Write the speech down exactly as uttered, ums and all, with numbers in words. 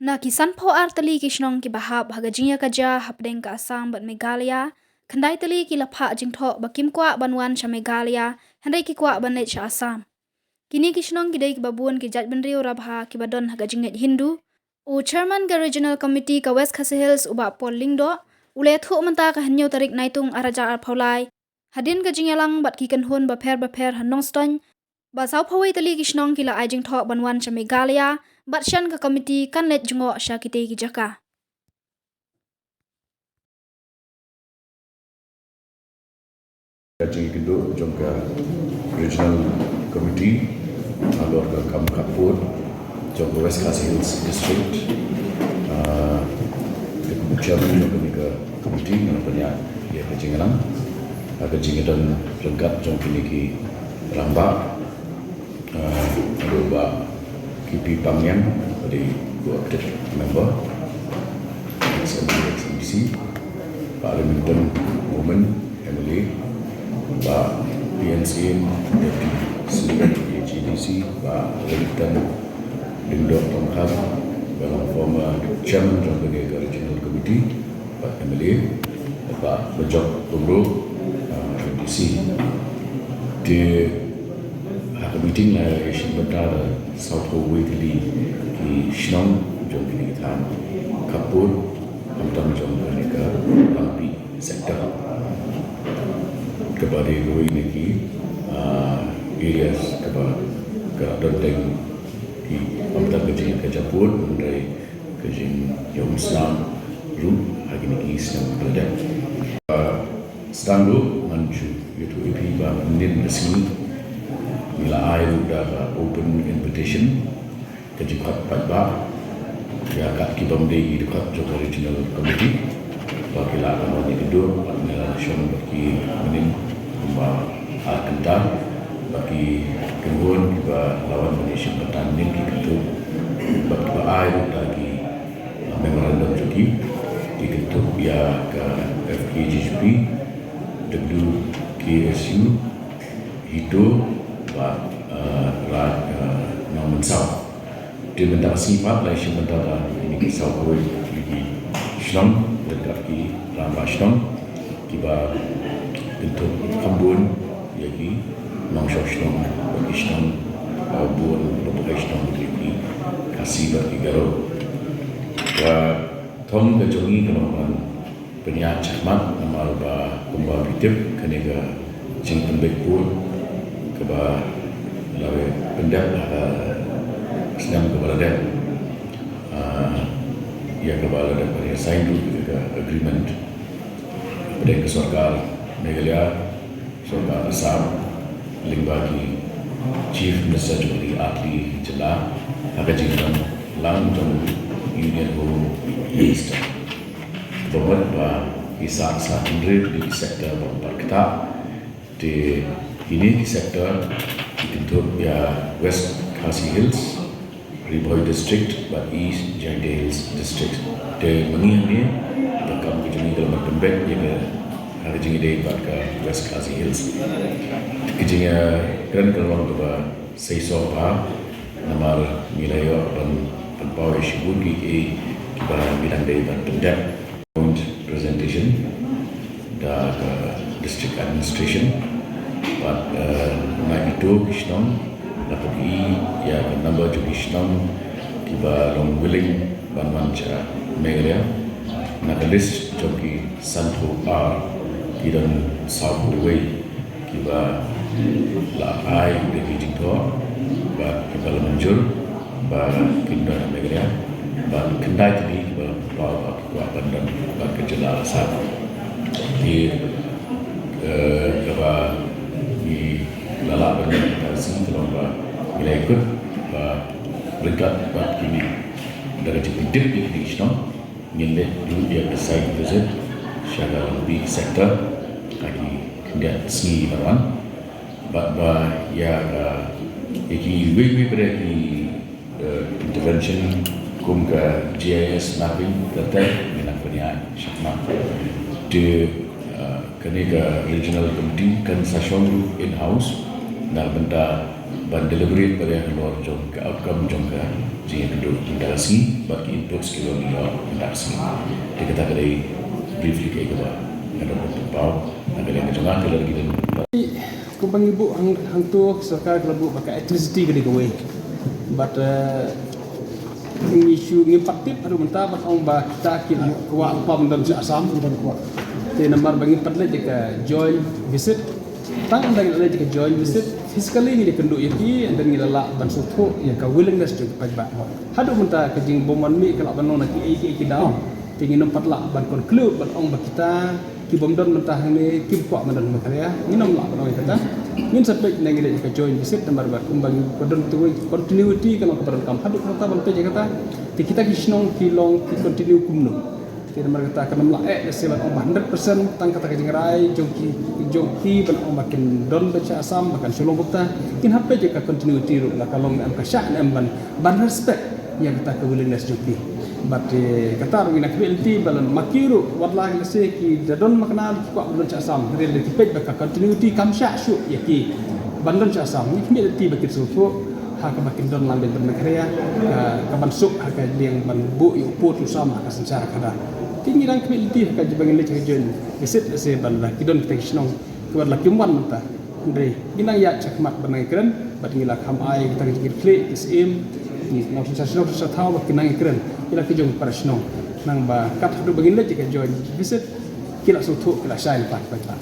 Da ki sanphew ar tylli ki shnong kiba hap ha ka jingïakajia hapdeng ka Assam bad Meghalaya, khyndai tylli ki la phah jingthoh ba kim kwah ban wan sha Meghalaya, hynrei ki kwah ban leit sha Assam. Kine ki shnong ki dei kiba bun ki jaitbynriew rabha kiba don ha ka jingngeit Hindu. U Chairman ka Regional Committee ka West Khasi Hills, u Bah Paul Lyngdoh, u la ïathuh mynta ka hynñiew tarik Naitung arhajar arphew lai, hadien ka jingïalang bad ki kynhun bapher bapher ha Nongstoiñ, ba sawphew wei tylli ki shnong ki la ai jingthoh ban wan sha Meghalaya, bad shen ka committee kan leit jngoh sha kitei ki jaka. Ka jingkynduh jong ka Regional Committee halor ka kam khappud jong ka West Khasi Hills District. Ah, ka chairman jong kane ka committee nga pynïaid ïa ka jingïalang ha ka jingïadon ryngkat jong kine ki rangbah. Ah, haduh Bah K P Pangngiang, ba dei u active member, ex M P, ex M D C, Bah Remington Momin, M L A, Bah P N Syiem, Deputy C E M K H A D C, Bah Remington Lyngdoh Tongkhar, ba long former chairman jong kane ka regional committee, Bah M L A, Bah Bajok Pyngrope, ah, M D C. Te ha ka meeting la ïashim bynta da sawphew wei tylli ki shnong jong kine ki thaiñ khappud, khamtam jong kane ka Langpih sector. Kaba dei kawei na ki, ah, areas kaba ka don teng ki, khamtam ka jingïakajia pud, hynrei ka jingïaumsnam ruh ha kine ki snem ba la dep. Ba sdang ruh ngan shu ïathuh ïa phi ba mynnin ka sngi ngi la ai ruh da ka open invitation, ka jingkhot paidbah ïa kat ki bym dei ki dkhot jong ka regional committee ba ki lah ban wan ïakynduh, bad ngi la shong bad ki mynnin kumba ar kynta, bad ki kynhun kiba la wan ban ïashim bynta mynnin ki kynthup bad kiba ai ruh da ki, uh, memorandum jong ki, ki kynthup ïa ka F K G G P, W K S U, HITO bad, uh, Raid, uh, Nongmynsaw. Te mynta ka sngi pat la ïashim bynta da kine ki sawphew tylli ki shnong, ryngkat ki rangbah shnong kiba kynthup kham bun ïa ki nongshong shnong bad ki shnong, uh, bun bapher shnong, ïa ki Khasi bad ki Garo. Ka thong ka jong ngi ka long ban pynïaid shakhmat namar ba kumba phi tip kane ka jingpynbeit pud kaba la pyndep ha ka snem kaba la dep, ah, ïa kaba la dep ban ïa sign ruh ïa ka agreement hapdeng ka sorkar Meghalaya, sorkar Assam lyngba ki Chief Minister jong ki artylli ki jylla ha ka jingdon lang jong Union Home Minister. Ba mut ba ki sah sahtynriew tylli ki sector ba la pyrkhat. Te kine ki sector ki kynthup ïa West Khasi Hills, Ri Bhoi District bad East Jaintia Hills District. Te ma ngi hangne, ka kam ka jong ngi ka long ban pynbeit ïa ka ha ka jingïadei bad ka West Khasi Hills. Ka jingïakren ka long kaba seisoh bha namar ngi la ïoh ban pynpaw ïa shibun kiei kiei kiba ngi dang dei ban pyndep. Joint presentation da ka district administration. Bad, eh, na kito ki shnong, na ka phi ïa ka number jong ki shnong kiba long willing ban wan sha Meghalaya. Na ka list jong ki sanphew ar, ki don sawphew wei kiba la ai da ki jingthoh bad kiba la mynjur ba kin don ha Meghalaya, bad khyndai tylli kiba la pynpaw ba ki kwah ban don bad ka jylla la sah. Ki, eh, kaba ngi la lah ban don ka sngi ka long ba ngi la ïakut ba ryngkat bad kine da ka jingpyntip ïa kine ki shnong. Ngin leit ruh ïa ka site visit sha ka Langpih sector ha ki khyndiat sngi ban wan. Bad ba ïa ka, ïa kiwei kiwei pat ki, eh, intervention kum ka G I S mapping, kata ngin nang pynïaid shakhmat. Te, eh, kane ka regional committee kan sa shong ruh in-house na ka bynta ban deliberate bad ïa halor jong ka outcome jong ka jingïakynduh mynta ka sngi bad ki inputs kiba ngi ïoh mynta ka sngi. Te kata ka dei briefly kaei kaba nga don ban pynpaw na ka liang ka jong nga. Te lada ki don, kumba ngi buh hang, hangto, sorkar ka la buh ba ka electricity ka dei kawei. Bad, eh, ngi shu, ngim pat tip haduh mynta ban ong ba kita ki kwah pam don sha Assam. Te namar ba ngim pat leit ïa ka joint visit. Tang ynda ngi la leit ïa ka joint visit, physically ngi la ïakynduh ïa ki, and then ngi la lah ban sngewthuh ïa ka willingness jong ki paidbah. Haduh mynta ka jingbymwan mih ka lah ban long na kiei kiei ki daw. Te ngin ym pat lah ban conclude ban ong ba kita ki bym don mynta hangne kim kwah ban don ha Meghalaya. Ngin ym lah ban ong ïa kata. Ngin sa peit ynda ngi leit ïa ka joint visit, namar ba kumba ngi, ka don tu continuity ka long kaba donkam. Haduh kata ban peit ïa kata, te kita ki shnong ki long ki continue kumno. Te namar kata kan ym lah eh lehse ban ong ba hundred percent tang kata ka jingrai jong ki, jong ki ban ong ba kin don beit sha Assam, ba kan shu long kumta. Ngin hap peit ïa ka continuity ruh, la ka long ne em, ka shah ne em, ban, ban respect ïa kata ka willingness jong ki. Bad, eh, kata ruh ngi nang khmih lynti ba lada ma ki ruh, wat la lehse ki da don makna ki kwah ban don sha Assam, hynrei lada ki peit ba ka continuity kam shah shuh ïa ki ban don sha Assam, ngi khmih lynti ba kin sngewthuh ha kaba kin don lang beit bad Meghalaya, ka, ka ban suk ha ka liang ban buh ïa u pud u sam ha ka synshar khadar. Te ngi dang khmih lynti ha ka jingba ngin leit ha ka joint visit, lehse ban la ki don kita ki shnong kiba la kim wan mynta. Hynrei ngi nang ïaid shakhmat ban nang ïakren bad ngi la kham ai kita ki jingkitkhlieh ki syiem, ki nongshong shnong shnong thaw ba kin nang ïakren ïa la ki jong para shnong, khnang ba kat haduh ba ngin leit ïa ka joint visit ki la sngewthuh, ki la shai lypa ki paidbah.